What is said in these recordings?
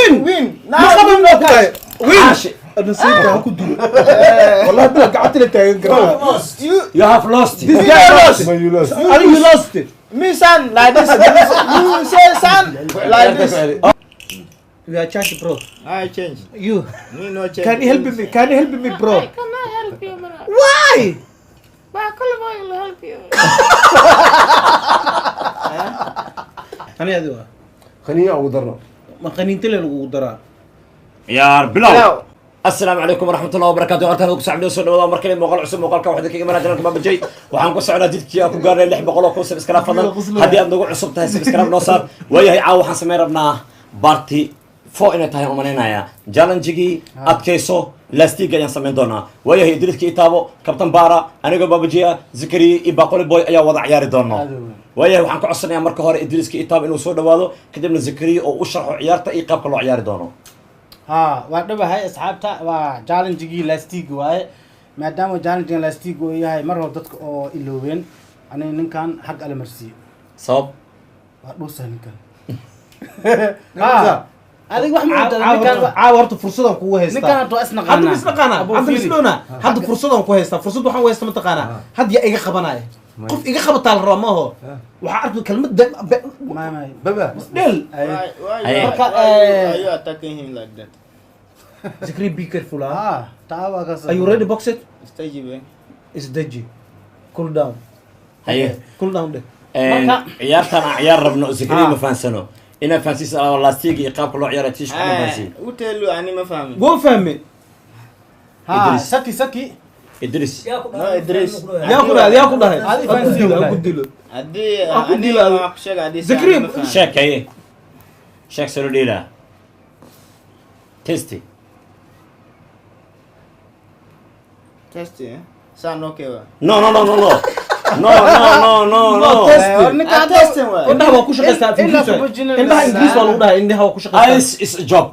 Win. Win. Ma qaban baa ku dhahay. Win. Caashi. Nasiibka ha ku dilo. Wallahi bila gacanta la taagan karaa. You You have lost. This guy lost. Ma you lost. Are you lost it? Me son like this. You say son like this. We are charged, bro. I change. You Me no change. can you help me? Can you help me, bro? I cannot help you, bro. Why? Baaquli boy will help you. Ani adiga waa. Khaniya ugu darno. Ma qaniinta le lagugu daraa. Ciyaar bilow. Asalaamu calaykum waraxmatullahi wabarakaatu. Hortaan ugu sacbiyo soo dhawaada mar kale muuqaal cusub. Muuqaalka waxaa kaga imanaa janalka Baabajey. Waxaan ku socnaa jidkii aan ku gaarnay 600,000 subscribe. Fadlan haddii aad nagu cusub tahay, subscribe noo saar. Waayahay, caawa waxaan samayn rabnaa part 4 inay tahay umalaynaya challenge-gii adkayso laastiga ayaan samayn doonaa. Waayahay, Idriiska Itaabo, Kabtan Baara, anigoo Baabajiya, Zakariya iyo Baaquli Boy ayaa wada ciyaari doono. Waayahay, waxaan ka codsanayaa marka hore Idriiska Itaabo inuu soo dhawaado, kadibna Zakariya oo u sharxo ciyaarta iyo qaabka loo ciyaari doono. Ha, waa dhawahay asxaabta. Waa challenge-gii lastig waaye. Maadaama challenge-gan lastig uu yahay, mar hore dadka oo iloobeen, aniga ninkan xag ala marsiiyo. Sabab? Waa dhuusa ninkan. Ha, adiga wax ma moodaa ninkan? Caawa horta fursadaan kugu haystaa. Ninkan hadda waa isnaqaanaa. Hadda misnaqaanaa. Abu Hadda Fili. misnoona. Hadda fursadaan ku haystaa. Fursad waxaan u haystaa, mataqaanaa, hadda yaa iga qabanaya? Qof iga qabataa la rabaa maaho. Waxaa arki kelmad May Baba. dheel. Why, Hey. why, Marka, why are you attacking him like that? Zikri, be careful, ah. Ha, taa waa kaas. Are you ready, box it? Stage be. Isdeji, cool down. Haye. Cool down de. Ciyaartan aan ciyaar rabno, Zakariya ma fahansano. Inaa fahansiisa laastiga iyo qaabka loo ciyaara tiishka ma fahansiin. Who tell you ani ma fahmin? Wuu fahmi. Ha. Idris. Saki saki. Idris. No, Idris. Yaa ku dhahay? Yaa ku dhahay? Adi Ha ku fahansiin dilo, ha wallahi. ku dilo. Haddii Waa ku ani dilaa. waa ku sheega haddii si Zakariya, ani ma fahmin. Sheeg, haye, sheeg soo dheelaa testi. Test, eh? Saan okay wa. No, no, no, no, no, no, no, no, no, no. Test. War ninka Ah, hadda testing waay. Indhaha waa ku shaqaystaa. Af Ilaa Ingiriis waay. kubujina. Indhaha Ingiriis waa lagu dhahay, indhaha waa ku shaqaystaa. Ice is a job.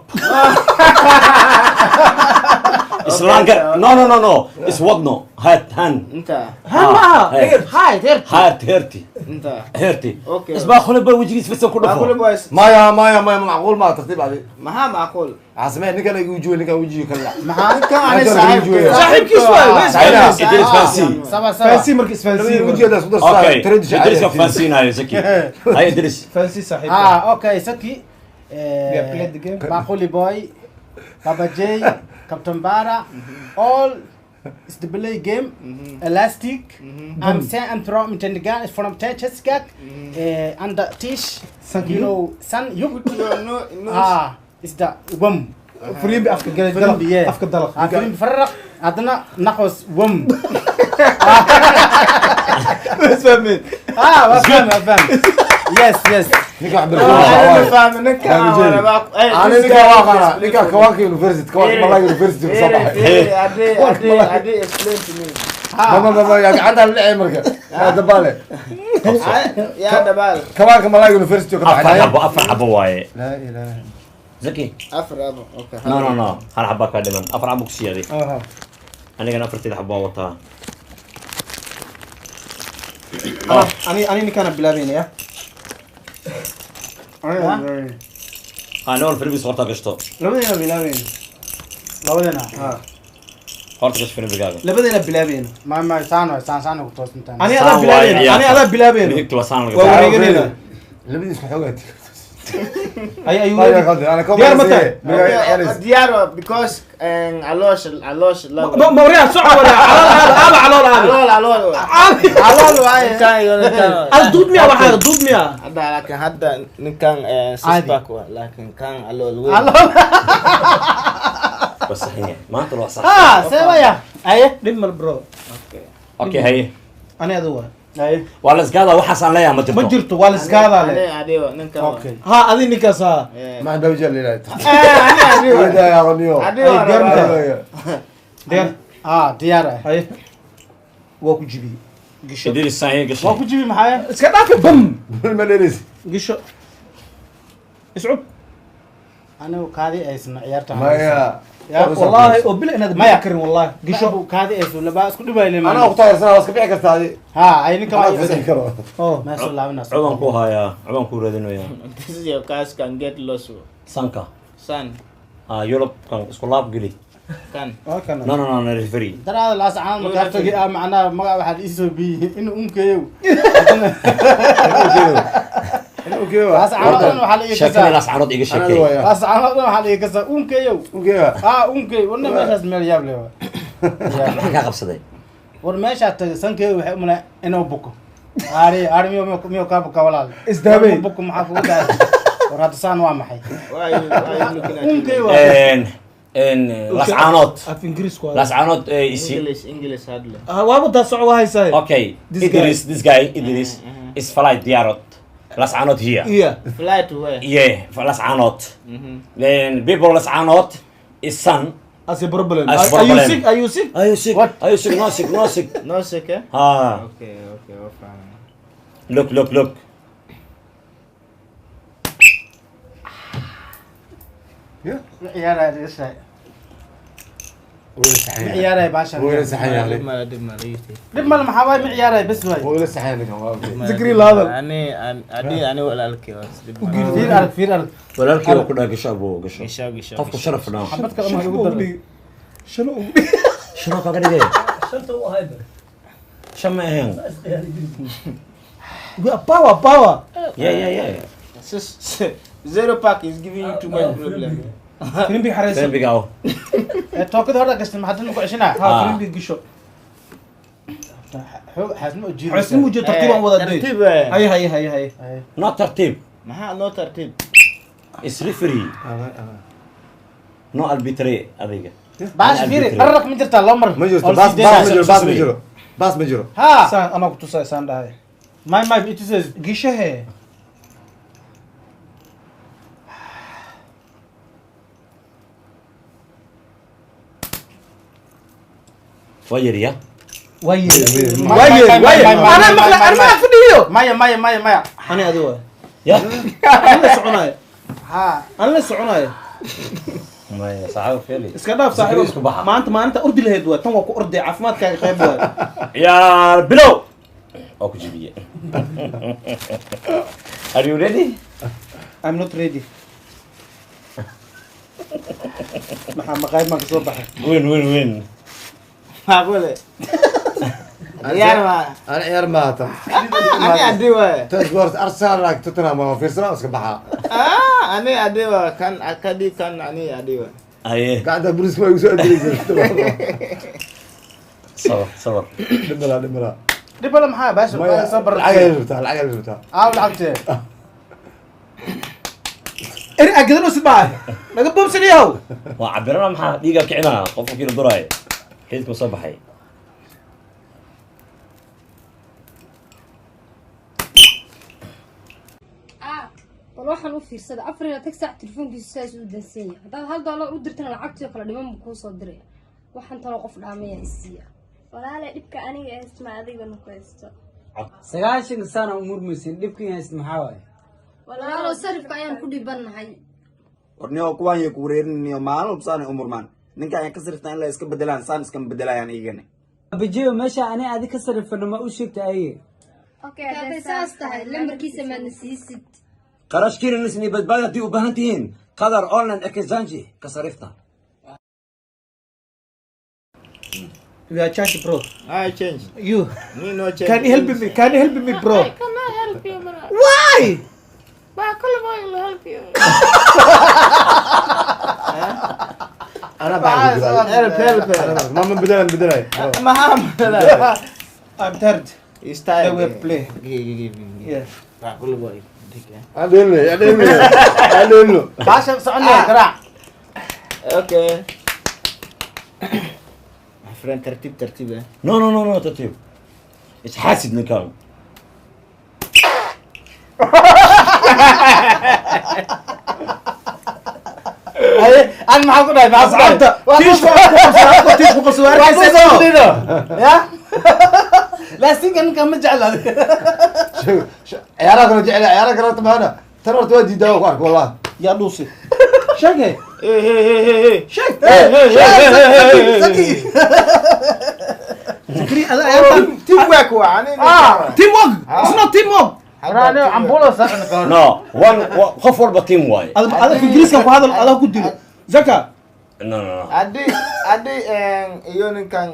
Islaanka, no, no, no, no, is wadno hat han. Inta. Ha, maaha. Hey. Hay heer. Heart herti. Inta. Herti. Okay. Isbaaquli boy wejigiis fisan ku dhufo. Baaquli boys. Maya, maya, maya, macquul ma tartiib adi. Maxaa macquul? Casimee ninkan igu juway, ninkan wejiga kala. Maxaa? Ninkan ani Ninkan saaxiibkay. Saaxiibkiis waay, way Saxiib. Idris fansi. Saba saba. Fansi marka isfansi. Wejigeeda isku darsaa. Okay, Idriska fansiinayo Zaki. Haye, Idris. Fansi saaxiibka. Ha, okay, saki. We have played the game. Baaquli Boy, Baba J, Captain Bara, all is the play game. Elastic. I'm saying I'm from Tendigan, from Techeskak, and the Tish. San You know, San Yuk. Put your no nose. Ah, is the wum. Firimbi afka galay dalaq. Firimbi, yeah. Afka dalaq. Ah, firimbi faraq. Adna naqos wum. Isfahmeen. Ah, waa fahmi, waa fahmi. Yes. Ninkan wax Ani bilaa. ma fahmin ninkan. Baabajey. Waa rabaa- Eh, Ani this ninkan guy waa is qana, explain ninkan to me. Kawaanka University, Kawaanka Malay University ka soo baxay. Fiiri, haddii explain to me. Ma ma ma yaa gacanta la dhacay marka. Yaa dabaale. Yaa dabaal. Kawaanka Malay University ka Afar baxay. xabo, afar xabo waaye. La ilaha. Zaki. Afar abo. Okay. No, no, no, hal xaba kaa dhiman. Afar xabo ku siyaaday. Aha. Anigana afarteeda xabo waan wataa. Ani ninkaana bilaabeynaya. Aa nool filmigis horta gashto. Labadeena bilaabeyna. Labadena. Ha. Horta gash filmigaaga. Labadeena bilaabeyna. Ma saan waay, saan saan ugu toosintaan. Ani Saan adaa waaye bilaabeynaa. ciyaarta. Ani adaa bilaabeyna. Midigta waa saan laga Waa bilaabay. wareeganayna. Labadiis ku xogaati. Ay ayuu Ma yaa qaldan, ana ka Diyaar ma tahay? Okay, diyaar waa because caloosha caloosha Ma ma wareer soco wareer calool aaba aaba calool aaba. calool calool waa. Calool waaye. Ninkan iyo ninkan waa. Al duub miya waxaa duub miya. Hadda laakiin hadda ninkan six Caadi. pack waa, laakiin kan calool weyn. Calool. Waa saxan yahay maanta, waa sax. Ah, see waya. Aye. Dhib mal, bro. Okay. Okay, haye. Ani adigu waa. Aye. Waa la isgaadaa, waxaas aan leeyahay ma jirto. Ma jirto, waa la isgaadaa le. Ani adigo ninkan waa. Okay. Ha, adi ninkaas ha. Eh, Ma bawjal ilaa. ani adigo. Wada yaa qaniyo. Adigo Ay, diyaar ma rabaa. tahay? Diyaar. Ah, diyaar ah. Haye. Waa ku jibiyey. Gisho. Idris saan gashay. Waa ku jibi maxay? Iska dhaafi bam. Ma dheeris. Gisho. Iscub. Anigu kaadi aysan ciyaarta. Maya. Ya, Wallahi oo bila inaad Maya. bixi karin wallahi. Gisho. Gisho kaadi aysan laba isku dhibayne. Ana ku taageersanaa, waa iska bixi kartaa adi. Ha, ay ninka Anaa waa. fasixi karo. Oh. Ma soo laabanaa. Cubaan ku hayaa, cubaan ku raadinayaa. This is your cars can get lost. Sanka. San. Yurub kan isku laab geli. Kan. No no no referee. Daraada laas caan ma kartagi ah macnaha magaca waxaa la isoo biyey inuu unkeeyo. Unkeeyo. Laas caan dhan waxaa la ii Sheekada kasaa. laas caanood iga sheekay. Laas caan dhan waxaa la ii kasaa unkeeyo. Unkeeyo. Ah unkey warna meeshaas meel yaab leh waa. Maxaa kaa qabsaday? War meeshaa tagay sankeeyo waxay u malay inuu buko. Ari ari miyo miyo ka buka walaal. Isdaabay. Buko maxaa kugu dhacay? War hadda saan waa maxay? Why are you looking at me? Unkeeyo waa. Laas caanood. Af Ingiriis ku hadla. Laas caanood isi. English, English hardly. Waaba taa soco waa haysaa. Okay. This guy. Idris, this guy Idris is flight diyaarad. Laas caanood here. Yeah. Fly to where? Yeah, Laas caanood. Then people Laas caanood is son. As a problem. As Are you problem. sick? Are you sick? Are you sick? What? Are you sick? No sick, no sick. No sick, eh? Ah, Okay, okay, well, fine. look, look, look. Ciyaaraya iga sheeg. Ciyaaraya baashan. Wuu ila saxan yahay. Dib male, dib male, you take. Dib male maxaa waaye ma ciyaaraya bes waay. Wuu ila saxan yahay ninkan, waa okay. Zikri la hadal. Ani, ani, ani walaalkay waa dib male. Fiir arag fiir arag. Walaalkii waa ku dhaha gasho abuu gasho. Gasho, gasho. Qofku sharaf dhaa. Xabad kale ma igu daray. Shano ugu dhig. Shano kaga dhigay. Shanta u ahayd. Shan ma ahayn. We are power, power. Yeah, yeah, yeah. Zero pack is giving you too much problem. Filimbi xareyso. Filimbiga aw. Tookada hore gashtay maxaa dan ku ceshanaa? Ha, filimbi gasho. Xoog xaasnimo u jiidaysa. Xaasnimo u jiid tartiib aan wada day. Tartiib. Hay hay hay hay. No tartiib. Maxaa no tartiib? Is referee. No arbitre adiga. Baas fiiri dhararka ma jirtaa loo mar. Ma jirto, baas baas ma jiro, baas ma jiro. Baas ma jiro. Ha. Saan anaa ku tusay saan dhahay. My my it says Gishahe. Waa yariya. Waa yeri. Waa yeri, waa yeri. Anaa maqla, anaa fadhiyo. Maya maya maya maya. Ani adi waay. Ya. Aan la soconayo. Ha. Aan la soconayo. Maya saaxiib fiiri. Iska dhaaf saaxiib. Isku baxa. Maanta maalinta ordi lahayd waay. Tan waa ku orday caafimaadkaaga qayb waay. Ciyaar bilow. Oo ku jibiye. Are you ready? I'm not ready. Maxaa maqaayad maan kasoo baxay? Win win win. Macquul. Ciyaar ma. Ana ciyaar ma hatan. Ani adi waay. Tan goor Arsenal lag Tottenham waa fiirsanaa iska baxaa. Ah, ani adi waay kan akadi kan ani adi waay. Aye. Gacanta booliska waa igu soo adiraysa. Sabar, sabar. Dhib malaa, dhib malaa. Dib male maxaa baasha Maya, soo baratay. lacag ay rabtaa, lacag ay rabtaa. Aaw lacagtee. Eri agadan oo sidbaa. Naga boobsanayow. Waa cabirana maxaa dhiiga kicinaa qofka kiina duraayo. Xididku soo baxay. Bal waxaan u fiirsada 24 saac telefoonkiisu sidaas u dansan yahay. Haddaad $1 u dirtana lacagtii oo kale dhiman buu kuu soo diraya. Waxaan taloo qof dhaamaya isiiya. Walaale dhibka aniga haysto ma adigana ku haysto. 90 sano u murmaysin dhibkiin haysto maxaa waaye? Walaalow sarifka ayaan ku dhibannahay. Warniyo kuwaan yay ku wareerinayo maalin walba saanay u murmaan. Ninka ayaan ka sariftaa in la iska bedelaan saan iskama bedelayaan iyagana. Abajeyo meesha ani adi ka sarifano ma u sheegta ayaga. Okay, Hadday saas tahay lambarkiisa maadna siisid. Qarashkiina nisni badbaadi haddii u baahan tihiin Qatar online exchange ka sarifta. We are change bro. I change. You. Me no change. Can you help me? Can you help me bro? I cannot help you, bro. Why? But kulli will help you. Ana baa Help, help. Ma ma bedelan bedelay. Maxaa bedelay? I'm tired. It's time. They will play. Give, give, give. Yeah. Baa kulli boy. Adheelno, adheelno. Adheelno. Baasha soconaya garaac. Okay. My friend, tartiib tartiib eh. No no no no tartiib. Is xaasid ninkan. Haye, aan maxaa ku dhahay? Maxaa ku dhahay? Asxaabta, tiishku ku qabso, tiishku qabso, waa Waa arkaysaa. ku soo dhido. Ya? Laasinka ninkan ma jecla. Ciyaaraha kale jecel, ciyaaraha kale horta maana. Tan horta waa diidaa waa ku arko wallahi. Yaa dhuusi. Sheeg he. Hey, hey, hey, hey, hey. Sheeg. Hey, hey, hey, hey, hey, hey. Zaki. Zikri, ada ayaan Teamwork waa ani. Teamwork. It's not teamwork. Raani cambulo saxan ka. No, one qof walba team waaye. Adag Ingiriiska ku hadal, adag ku dilo. Zaka. No, no, no. Adi iyo ninkan.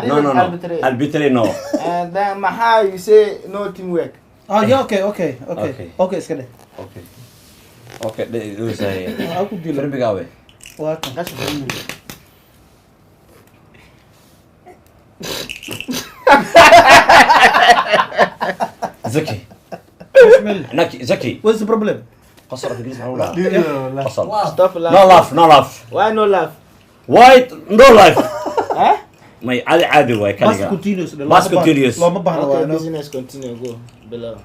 No, no, no. Arbitrary, no. And then maxaa you say no teamwork. Ah, yeah, okay, okay, okay. Okay, iska dheh. Okay. Okay, dhuusay. Waa ku dilo. Firbigaawe. Waa kan. Zaki. Naki, Zaki. What's the problem? قصر في انجليزي maxaa قصر. Stop laugh. No laugh, no laugh. Why no laugh? Why no laugh? Huh? may caadi caadi waay Bas kaliga. continuous. Bas continuous. Looma baahna Okay, waa no. business continue, go below.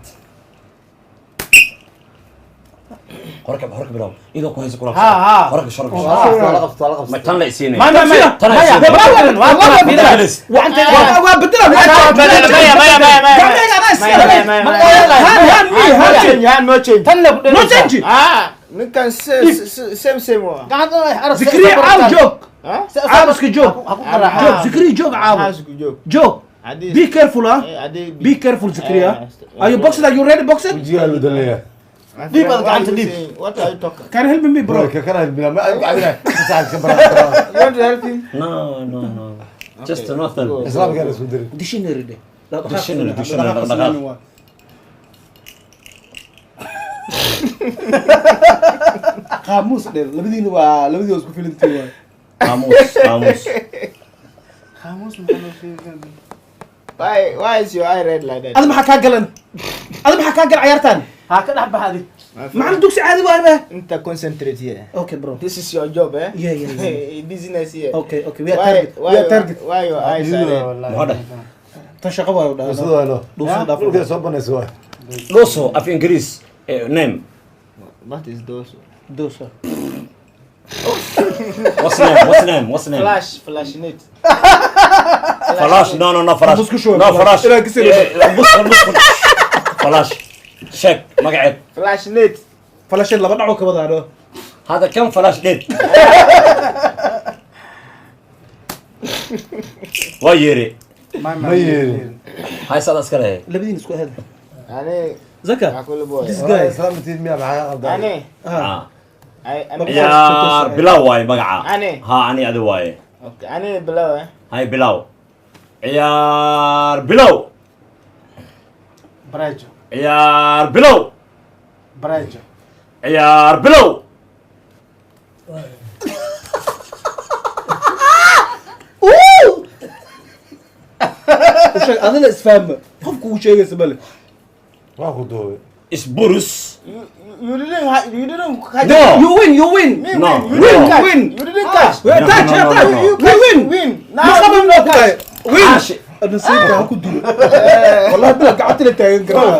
Horka horka bilow. Idoo ku hayso kula. Ha, ha. Horka shorka. Waa la qabto, waa la qabto. Ma tan la isiinay. Ma ma ma. Tan la isiinay. Waa bedela. Maya, maya, maya, maya. No change. Tan la ku No change. Ah, ninkan same same waa. Zikri caaw joog. Huh? Caaw iska joog. Joog Zikri joog caaw. Joog. Joog. Be careful, huh? Be careful, Zikri, huh? Are you boxing? Are you ready boxing? Wajigaa loo daleeyaa. Dhiib aad gacanta dhiib. What are you talking? Can you help me, bro? Ka kana bilaa ma cabinaa. Saacad ka baraa. You want to help him? No, no, no. Just nothing. Islaamka la isku dirin. Dictionary dheh. Dictionary, dictionary, dhaqdhaqaaq. Qaamuus dheh. Labadiina waa labadii waa isku filantii waay. Qaamuus, qaamuus. Qaamuus maxaa loo sheegaa? Why is your eye red like that? Ada maxaa kaa galan? Ada maxaa kaa galan ciyaartan? Ha ka dhex bax adig. Macallin dugsi caadi waay ba. Inta concentrate here. Okay, bro. This is your job, eh? Yeah, yeah, yeah. Business here. Okay, okay. We are target. We are target. Why your eyes are red? Maxaa dheh? Tan shaqo waay u dhahaa. Dhuusada waa loo. Dhuusada dhaaf. Dhulka soo banayso waay. Dhuuso af Ingiriis name. What is dhuuso? Dhuuso. What's name? What's name? What's name? Flash, flashinate. Flash, no, no, no, flash. No, flash. Flash. Check, magaceed. Flashinate. Flashin laba dhaco ka wadaano. هذا كم فلاش ديت؟ ويري. Ma yeelin. هاي صار askare. Labadiin isku ahayd. Ani Zaka. Kullu boy. This guy. Islaamtiin miyaa maxaa qaldan? Ani. Ah. Ciyaar bilow waaye magaca. Ani. Ha ani adi waaye. Okay, ani bilow eh. Hay bilow. Ciyaar bilow. Barajo. Ciyaar bilow. Barajo. Ciyaar bilow. Sheeg adina isfahma. Qofku uu sheegaysa male. Waa ku duubay. Isburus. You didn't catch. No. You win, you win. Me No. win. You No. didn't catch. Win. You didn't catch. We No, touch, no, no, touch. no, no. We win. Win. Now you no catch. Win. Caashi. Nasiibka ha ku dilo. Wallahi bila gacanta la taagan karaa.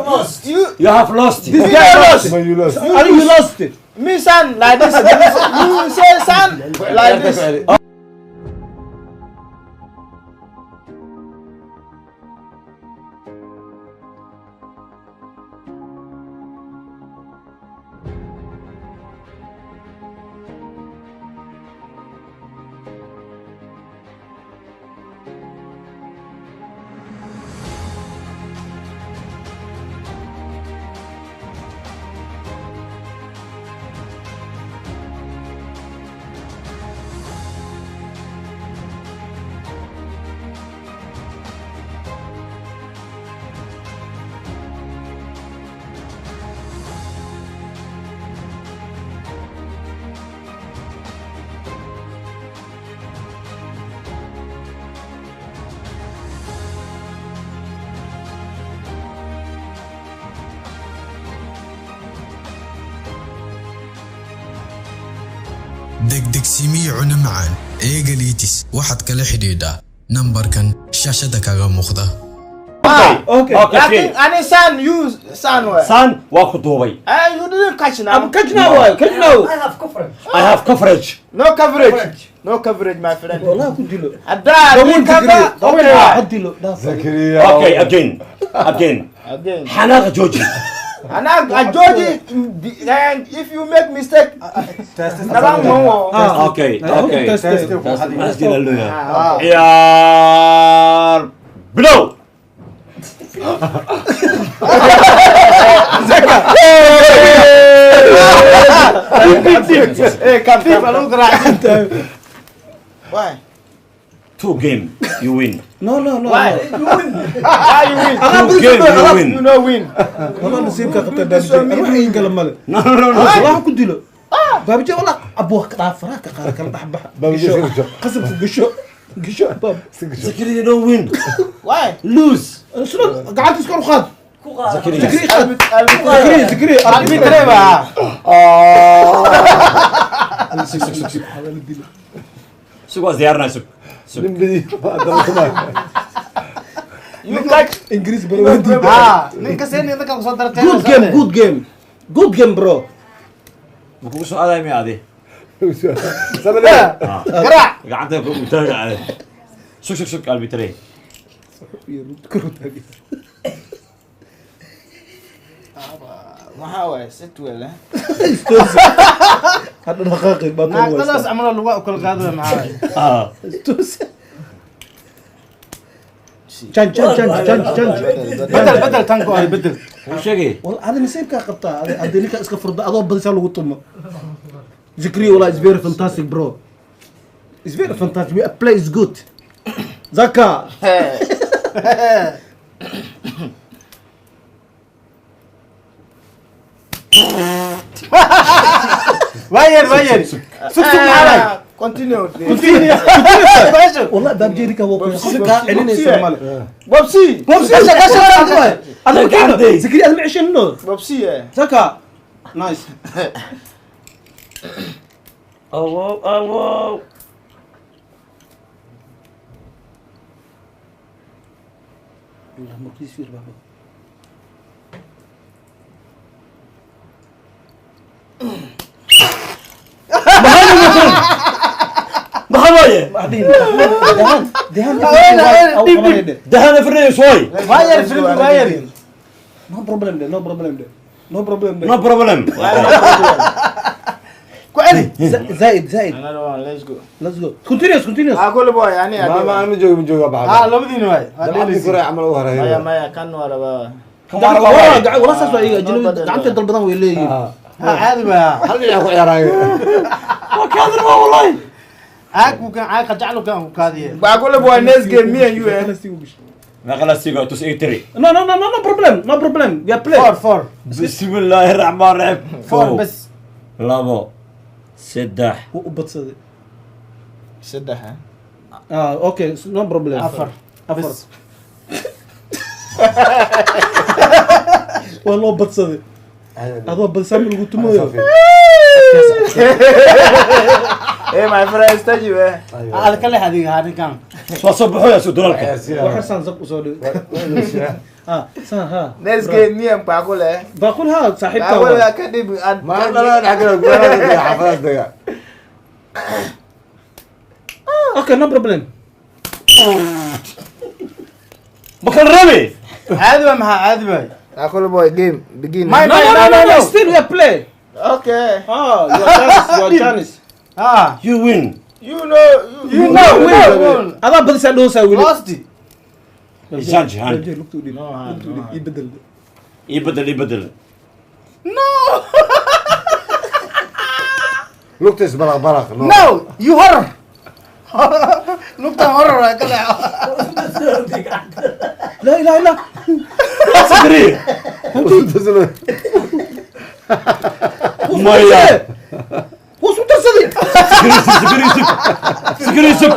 You have lost. This guy lost. Ma you lost. Are you lost it? Me son like this. You say son like this. Degdegsiimiyo cuno macaan eegaliitis waxaad kala xidhiidhaa nambarkan shaashada kaga muuqda. Okay. Okay. Laakiin ani son you son waay. Son waa ku duubay. You didn't catch now. I'm catch now waay, catch now. I have coverage. I have coverage. No coverage. No coverage, my friend. Wallahi ku dilo. Haddaa Dawin cover. Zikri. Okay. Ha dilo. Dhaaf. Zakariya. Okay, again. Again. Again. Xanaaqa jooji. And I Georgie, and if you make mistake, Okay, okay. Ciyaar bilow. Zaka. Eh, come lagu garaac. Why? Two game you win. No no no. Why? You win. Why you win? Two game you win. You no win. والله نصيبك قبل بابجي اروح ينقل مال. No no no. والله كنت له. بابجي والله ابوك طافراك قال كان طحبح. بابجي قسم قشو قشو باب. زكريا no win. Why? Lose. شنو قعدت تسكر وخاض. زكريا زكريا زكريا البيتري سك سك سك سك زيارنا سك. You catch انجليزي بلوندي. ninka seen idinka soo dartay. Good game, good game. Good game bro. Ma kugu soo aaday miya adi? Garaac. Gacanta ku taaga adi. Sug sug sug arbitray. Maxaa waay sit well eh? Hadda dhaqaaqi baa tan Naagtadaas camal lagu kala qaado maxaa? Chan chan chan chan chan. Bedel bedel tanko ay bedel. Wuu sheegay. Wal hada nasiibka qabtaa hada ninka iska furda adoo badisa lagu tumo. Zikri wallah is very fantastic bro. It's very fantastic. We play is good. Zaka. Wayar wayar. Sug sug maxaa? Continue. Continue. والله بابجي ريكا هو قفka celinaysa male. Bobsi. Bobsi kasha أنا كده زكريا أنا معيش إنه Bobsi eh. زكا نايس. أوه أوه. والله مركز فيه بابا. maxaa بعدين دهان دهان دهان فريش شوي. Wayar film wayar. No problem ده no problem ده no problem ده no problem. Ku celi. زائد زائد. Another one, let's go. Let's go. Continuous continuous. Aqul boy ani ما ما joogo ma joogo Ha baxda. labadiina waay. Dabcan kuray camal u haray. Maya maya kan waa rabaa. والله saas waa iyaga ajnabi gacanta dal badan way leeyihiin. Ha caadi baa. Hal dhinac ku ciyaarayo. Waa kaadir waa wallahi. Caag ku kan caag qajaclo kan ku kaadiye. Aqul boy next game me and you eh. ما خلاص سيجا tus 83. No no no no no problem no problem we are play. 4 4. بسم الله الرحمن الرحيم. 4 بس. labo saddex. Wuu u badsaday. Saddex eh. Ah okay no problem. Afar. Afar. Waa loo badsaday. Adoo badsan lagu tumayo. Hey my friend study eh. Aad kale hadiga hadinkan. Soo baxo yaa soo dolaalka. Waxa saan zab u soo dhigo. Ah saan ha. Next game me and Aqul eh. Baaqul ha saaxiibka. Aqul kadib Ma dhalada dhex gala gudaha xaafadaas dega. Okay no problem. Ma kala rabi. Caadi baa maxaa caadi baa. Aqul boy game begin. My No no no no still we are play. Okay. Ah your chance your chance. Ah You win. You know you know win. Adaa badisa dhoosa wili. Lost. Change hand. Lugta u dhig. Lugta u dhig. Ii bedel. Ii bedel ii bedel. No. Lugta is balaq balaq. No, you horror. Lugta horror ay kale. لا لا لا. Zikri. Maya. Wuu isku darsaday. Zikri sug. Zikri sug.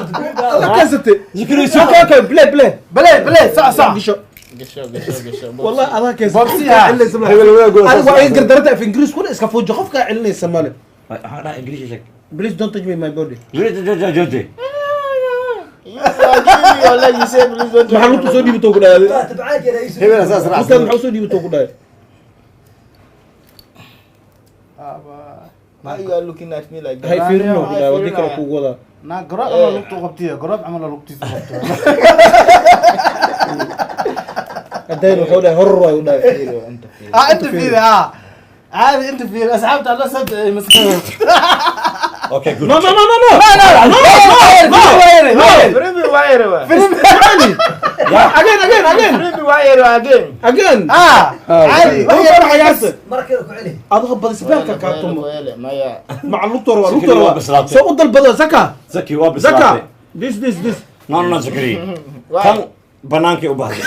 Alla kaasatay. Zikri sug. Okay okay play play. Balay balay sax sax. Gisho. Gasho gasho gasho. والله adaa keensatay. Bobsi ha. Celinaysa male. Hebel wadaag Adiga waa iga gardarada af Ingiriis kuna iska fuujo qofka celinaysa male. Waxaan dhahay Ingiriis sheeg. Please don't touch me my body. Joje. You are giving your leg you say please don't. Maxaa lugta soo dhiibtoo ku dhahay? Hebel asaas Lugtaada raacsan. maxaa usoo dhiibtoo ku dhahay? Why you are looking at me like that? Hay fiirino ku dhahay wadii kale kugu wadaa. Na garoob camal lugtu qabtiyo garoob camal lugtiisa qabto. Haddayn wuxuu dhahay horror waay u dhahay. Ah inta fiir ah. Caadi inta fiir asxaabta la sabta maskiin. Okay good. No no no no no. No no no no. Free wire. Isticmaali. Again again again. Firimbi waa yar again. Again. Ah, caadi wax yar xayaasa. Markii ku celi. Adiga badis beerka ka tumo. Maya. Maca lugtoor waa lugtoor waa. Soo u dalbado Zaka. Zaki waa bislaatay. Zaka. This this this. No no Zakari. Kan banaankii u baahday.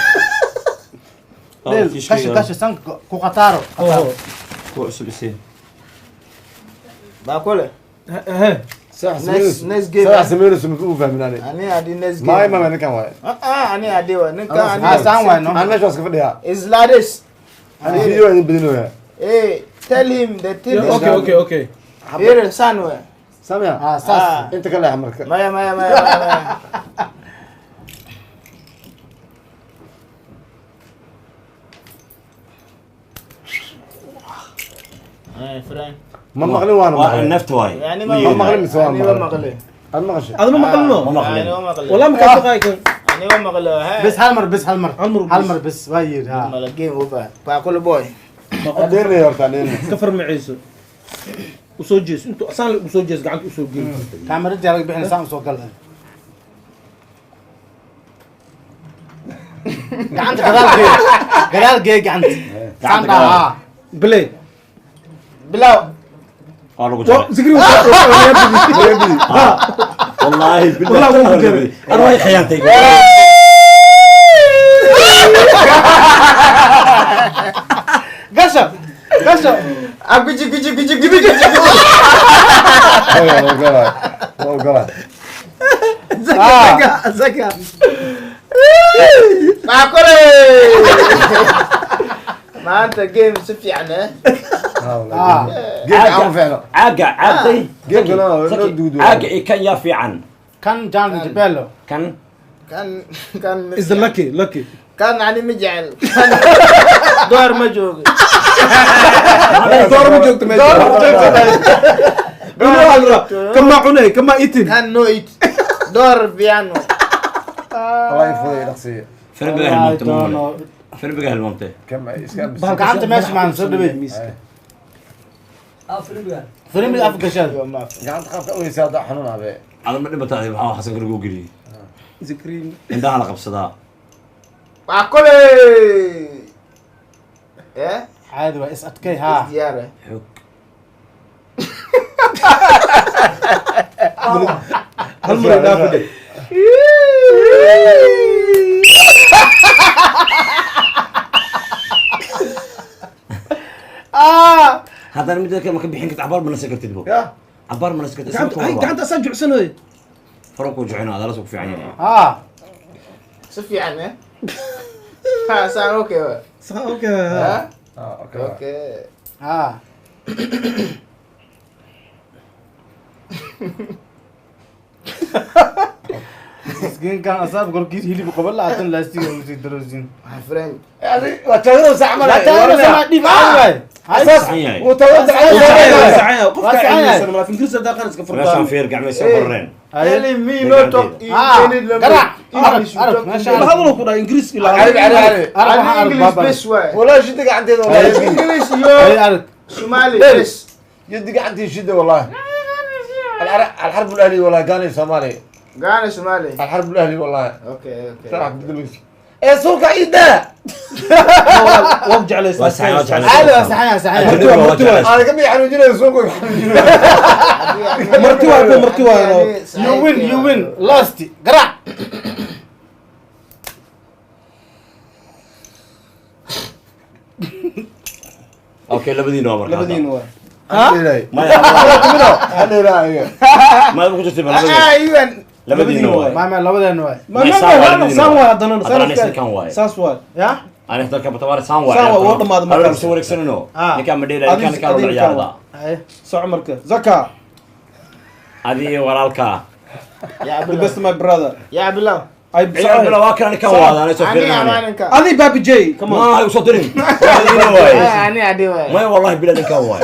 Kasho kasho san ku qataaro. Ku cusub isii. Baakole. He. Next next game. Sax sameynayso ma u fahmin ani. Ani adi next game. Ma ninkan waay. Ah ani adi waay. Ninkan ani. Ah saan waay no. Aan meesha iska fadhiyaa. Is like this. Ani video idin badinooyaa. Hey, tell him the thing. Okay okay okay. Here saan waay. Samia. Ah saas. Inta kale marka. Maya maya maya maya. Ay friend. ما مقلين وانا waa nafta waay. يعني ما مقلين سواء ما مقلين. أنا مقلين. أنا ما مقلين. ما مقلين. والله ما كان بقايك. أنا ما مقلين. بس هالمر بس هالمر هالمر بس وايد ها. مال جيم أوفر. باكل بوي. ديرني يا ورتاني. كفر معيسو. وسو جيس انتو اصلا وسو جيس قعدت وسو جيس. كاميرا جالك بحنا سام سو قال. قعدت قدال جي. قدال جي قعدت. قعدت ها. بلاي. بلاو. زكري والله بالله انا وين خيانتي قشر قشر اجي جي جي جي جي جي زكا زكا معقول ما انت جيم سفي عنه عاقة عاقة عاقة كان يا في عن كان جان جبالو كان كان كان إذا لكي لكي كان علي مجعل كان دور ما جوج دور ما جوج دور ما جوج كما عني كما إيتن كان نو إيت دور بيانو الله يفضل نقصية فين بقى المنطقة فين بقى المنطقة كم قعدت ماشي مع نصر دبي فريم الأف قشاد قعدت خاف أوي سادة حنون هذا على ما نبى تعرف ها حسن كل جوجلي ذكرين عندها على قبصة معقول إيه عادي وإس أتكي ها زيارة حك هالمرة دافد هذا المدة ما كان بيحين كنت عبار من سكرت تدبو عبار من سكرت قعدت اسجع سنه فرق وجعنا هذا راسك في عيني سفي عنه ها صار اوكي صار اوكي ها اوكي اوكي ها مسكين كان اصاب قرقيس هيلي بقبل لا عشان لاستيك ومسي دروزين فريند يعني وتغيروا زعما لا تغيروا زعما دي معاي اساس وتوزع في انجلس داخل كفر فير قاع ما يصبرين اللي مي نو توك قرع عرف ما شاء الله هذا كنا انجلس الى عرب عرب انجلس بس واي والله شدك عندي والله انجلس يو شمالي بس يدك عندي شده والله الحرب الاهلي والله غاني صومالي غاني صومالي الحرب الاهلي والله اوكي اوكي تلعب بدل ايه سوق عيده وجع عليه صحيح صحيح صحيح انا كم يحنوجينا سوق مرتي مرتي يو وين يو وين لاست قرع اوكي لبدين وامر لبدين وامر ها ما ما كنت تبغى ايوه لبدين واي ما ما لبدين واي ما ما سان واي هذا ساس واي يا انا احضر كبتوار سان واي سان واي والله ما ما انا سو وركسنو نكا مدير كان كان العيار سو عمرك زكا هذه ورالكا يا the best my brother يا بالله اي بالله واكل انا كان واضح انا سفرنا انا بابي جي كمان ما وصدرني واي انا عادي واي ما والله بالله نكا واي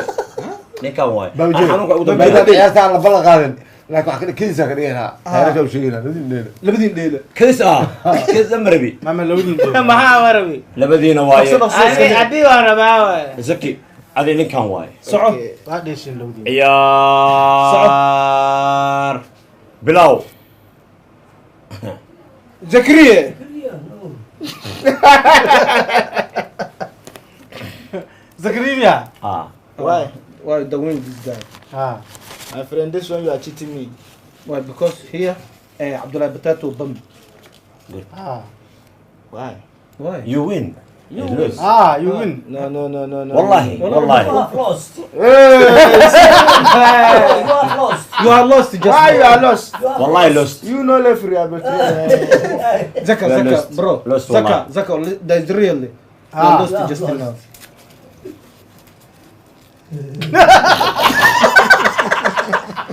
نكا واي بابي يا سان لا قادن لكن waxaa kadiisa ka dhiganaa heerka u sheegayna labadiin dheela labadiin dheela kadis ah kadis amrabi ma ma labadiin dheela maxaa marabi labadiina waaye ani adii waa rabaa waaye zaki adi ninkan waaye soco waa dheeshin labadiin ciyaar bilow zakariya Zakaria. Ah. Why? Why the win this guy? Ah. My friend, this one you are cheating me. Why? Because here, Abdullah Potato bum. Good. Ah. Why? Why? You win. You lose. Ah, you win. No, no, no, no, no. Wallahi, wallahi. You have lost. You have lost. You are lost. Just why you are lost? Wallahi lost. You know referee, but Zaka, Zaka, bro. Lost, Zaka, Zaka, that's really. You lost just now.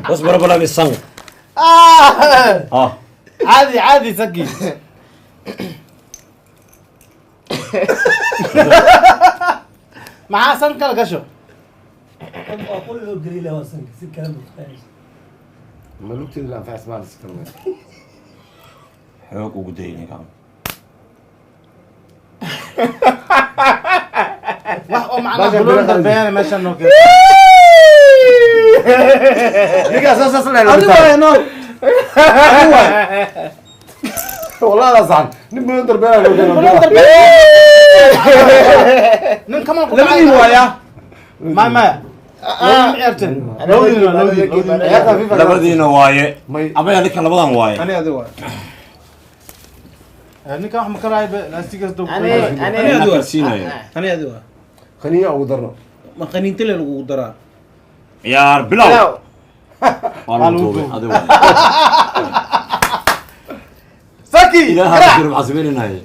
What's problem is song? Ah. Ah. عادي عادي سكي. معاه سنكة قشو. أقول له قري له سنك سكة ما لوكتي لا فاس اسمع السكة. حوك وقديني كمان. وحقه معنا بلون دربان ماشي انه كده. نيجا اساس اصلا انا انا والله لا صح نبي دربان نن كمان لمن ويا ما ايرتن labadiina waaye ama ninka labadan waaye ani adi waaye ninka wax ma ka raayba laastigaas dog ani adi siinayo ani adi waaye khaniya ugu darno ma khaniinta le lagu daraa ciyaar bilow waa lagu duubay adi waaye saki ilaaha jiro maxaa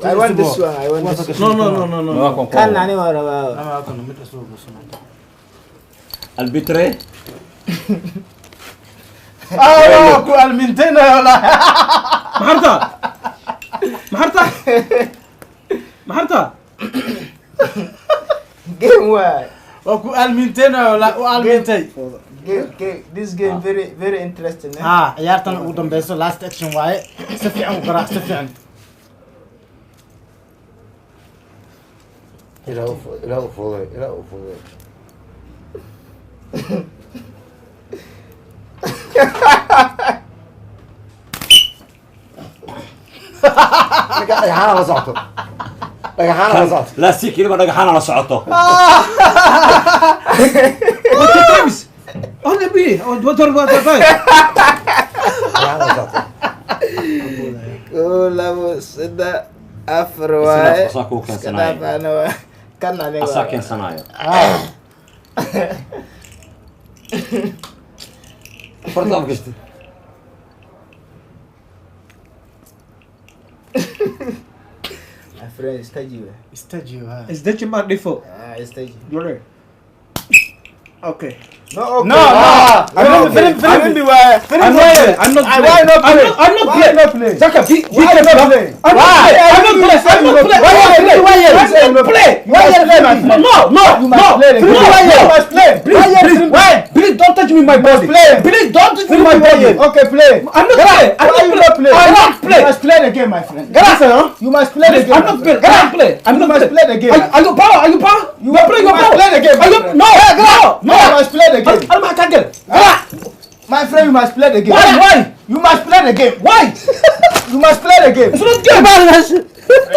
I want this one. I want this one. No, no, no, no, no. كان أنا ورا. أنا أكون متى سوق البتري. آه كو المنتين ولا. محرتة. محرتة. محرتة. Game what? وكو المنتين ولا والمنتين. Game, this game very very interesting. Ah, ciyaartan ugu dambayso last action waaye. Si fiican u garaac, si fiican. إلى أفضل إلى أفضل. dhagaxaana la socoto. Dhagaxaana la socoto. لا سيكي لما dhagaxaana la socoto. What times? أنا بي what what dhagaxaana la socoto. labo saddex afar waaye. Asaa kuu keensanaayo. Kan aniga. Asaa keensanaayo. Farta af gashta. My friend, istaji waay. Istaji waay. Isdaji ma dhifo. Ah, istaji. Okay. No, okay. No, no. I'm not playing. I'm not playing. I'm not playing. I'm not playing. Zaka, be careful. I'm not playing. I'm not playing. I'm not playing. Why? No, no, no. You must play. Please, please, why? Please don't touch me my body. Please don't touch me my body. Okay, play. I'm not playing. I'm not playing. I'm not playing. You must play the game, my friend. You must play the game. I'm not playing. I'm not playing. I'm not play the game. Are you power? Are you power? You are playing your power. Play the game. Are you? No, no, no. You must play the game. I'm not game. My friend, you must play the game. Why? Why? You must play the game. Why? You must play the game. It's not game.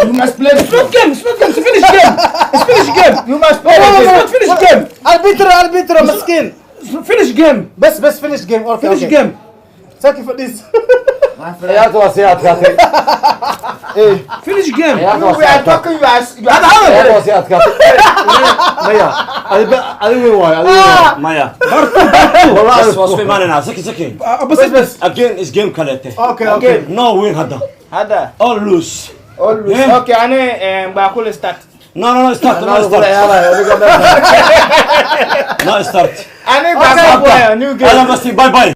You must play the It's not game. It's not game. It's finished game. It's finished game. You must play the game. It's not finished game. Arbitro, arbitro, مسكين. Finish game. بس بس finish game. Okay. Finish game. Thank you for this. My friend. ciyaarta waa sii adkaatay. Finish game. Ciyaarta waa We sii are adkaatay. talking. You are. You are. Ciyaarta waa sii adkaatay. Maya, adiga weyn waayo, adiga weyn waayo. Maya. Wallahi Bas waa isku imaanaynaa. Saki saki. بس بس. Again is game kaleete. Okay, okay. No win hadda. Hada. All lose. All lose. Yeah. Okay, ane bakul start. No, no, no, start, no, Anaa start. ciyaaraya, adiga No, start. Ane bakul new game. Adam Basti, bye bye.